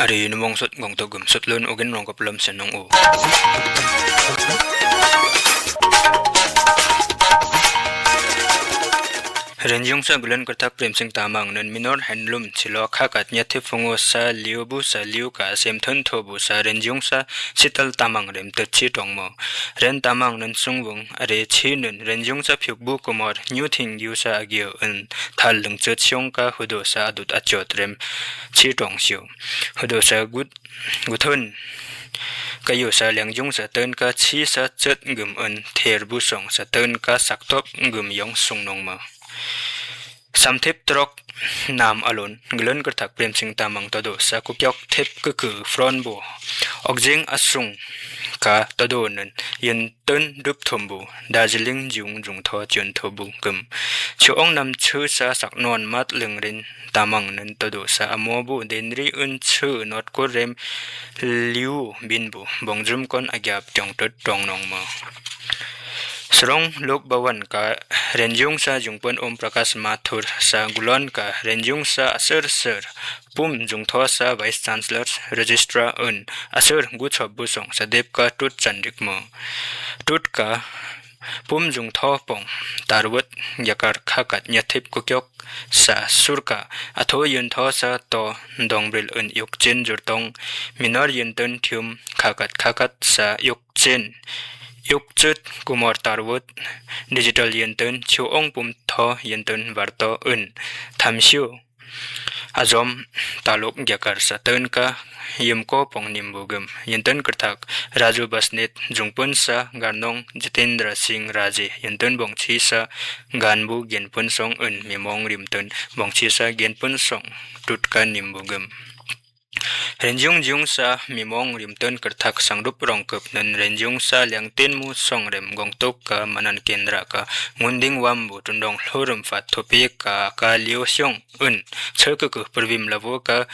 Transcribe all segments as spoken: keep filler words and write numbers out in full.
Are numong sut gongto gum sut lun ugin rongkop lom senong u. Renjung sa Gulon Kyrthak Premsing Tamang nün minor handloom chilo khakat nyathe phungo sa liu bu sa liu ka semthon tho bu sa Renjung sa Sital Tamang rem tütsi tongmo. Ren Tamang nün sungwung are chi nün Renjung sa Phiukbu Kumar nyu thing yu sa agyo un thal lungchut siong ka hudo sa adut achot rem chi tong siu. Hudo sa gut guthun kayu sa Liangjung sa tön ka chi sa chut gum un ther bu song sa tön ka saktop gum yong sung nong ma. Samthep trok nam alon Gulon Kyrthak Premsing Tamang todo sa kukyok thep kuku front bu okjing asung ka todo nün yun tün dup thum bu Darjeeling jung jung tho chun tho bu gum. Chu ong nam chu sa sak non mat lung rin Tamang nün todo sa amo bu denri un chu not ko rem liu bin bu bongjum kon agyap jong tut tong nong ma. Srong Lok Bhawan ka Renjung sa Jungpon Om Prakash Mathur sa Gulon ka Renjung sa asur sur pum jungtho sa Vice Chancellor Registrar un asur gu chop bu song sa dep ka tut chan rik mo. Tut ka pum jungtho pong tarwut yakar khakat nyathip kukyok sa sur ka atho yun tho sa to dongbril un yuk chin jurtong minor yun tun thium khakat khakat sa yuk chin yuk chut kumor tarwut digital yun tun chu ong pum tho yun tun varto un thamshu. Azom taluk gyakar sa tön ka yim ko pong nim bu gum. Yintön kyrthak Raju Basnet jungpun sa Garnong Jitendra Singh Raje yintön bongchi sa gan bu genpun song un mimong rimtön bongchi sa genpun song tut ka nim bu gum. Renjung jung sa mimong rimtön kyrthak sangrup rongkup nün renjung sa liangtin mu song rem gongtuk ka manan kendra ka ngunding wam bu tundong lhurum fat thupi ka ka liu siong un chökuku purvim lavu ka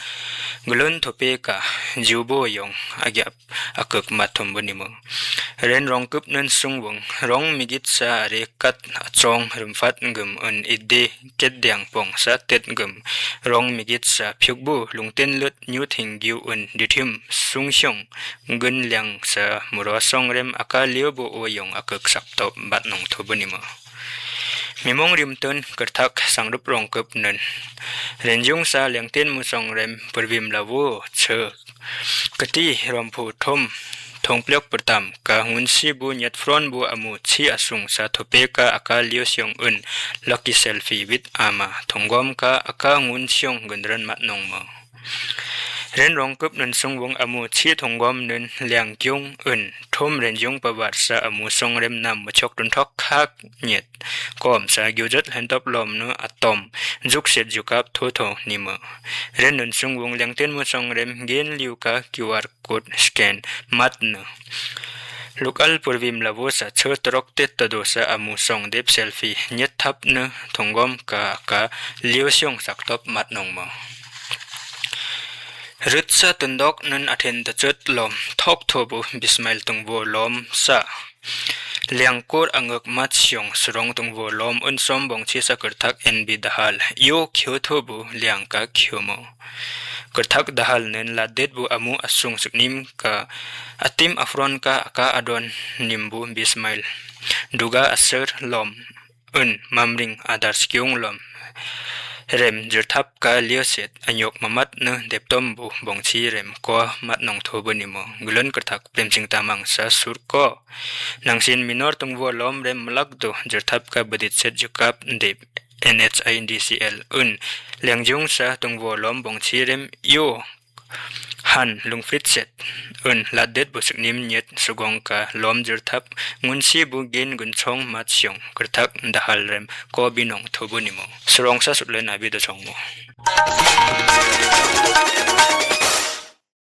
gulun thupi ka jubu yong agyap akuk mathum bu nimu. Ren rongkup nün sungwung rong migit sa are kat achong rumfat gum un iddi ketdiang pong sa tet gum rong migit sa phiukbu lungtin lut nyu thinggiu un dithim sungsiong gun liang sa muro song rem aka liu bu u yong akuk saktop bat nong thubu nimu. Mimong rimtun kyrthak sangrup rongkup nün renjung sa liangtin mu song rem purvim lavu chö kati romphu thom thongpliok purtam ka ngunsi bu nyat fron bu amu chi asung sa thupe ka aka liu siong un lucky selfie with ama thonggom ka aka ngun siong gunran mat nong mo. Ren rongkup nün sungwung amu chi thonggom nün liang kyung un thom renjung pabar sa amu song rem nam muchok tun thok khak nyet kom sa gyujat lhentop lom nu atom juk set jukap tho tho nimu. Ren nün sungwung liangtin mu song rem gen liu ka Q R code scan mat nu. Lukal purvim lavu sa chö trok tet tadu sa amu song dep selfie nyet thap nu thonggom ka ka liu siong saktop mat nong mo. Rut sa tundok nün athen tachut lom thok thobu bismail tungvu lom sa. Liangkur anguk mat siong surong tungvu lom un som bongchi sa kyrthak N B Dahal. Yo khyo thobu liang ka khyo mo. Kyrthak Dahal nün ladet bu amu asung suknim ka atim afron ka aka adon nimbu bismail. Duga asur lom un mamring adar sikyung lom. Rem jirthap ka lioset anyok mamat nu deptom bu bongchi rem ko mat nong thobu nimu. Gulun kyrthak Premsing Tamang sa sur ko. Nangsin minor tungvu lom rem malak du jirthap ka budit set jukap dep N H I D C L un. Liangjung sa tungvu lom bongchi rem yo han lungfit set un ladet bu suknim nyet sugong ka lom jirthap ngunsi bu gen gunchong mat siong kyrthak Dahal rem ko binong thobu nimu. Surong sa sutlen abi do chong mu.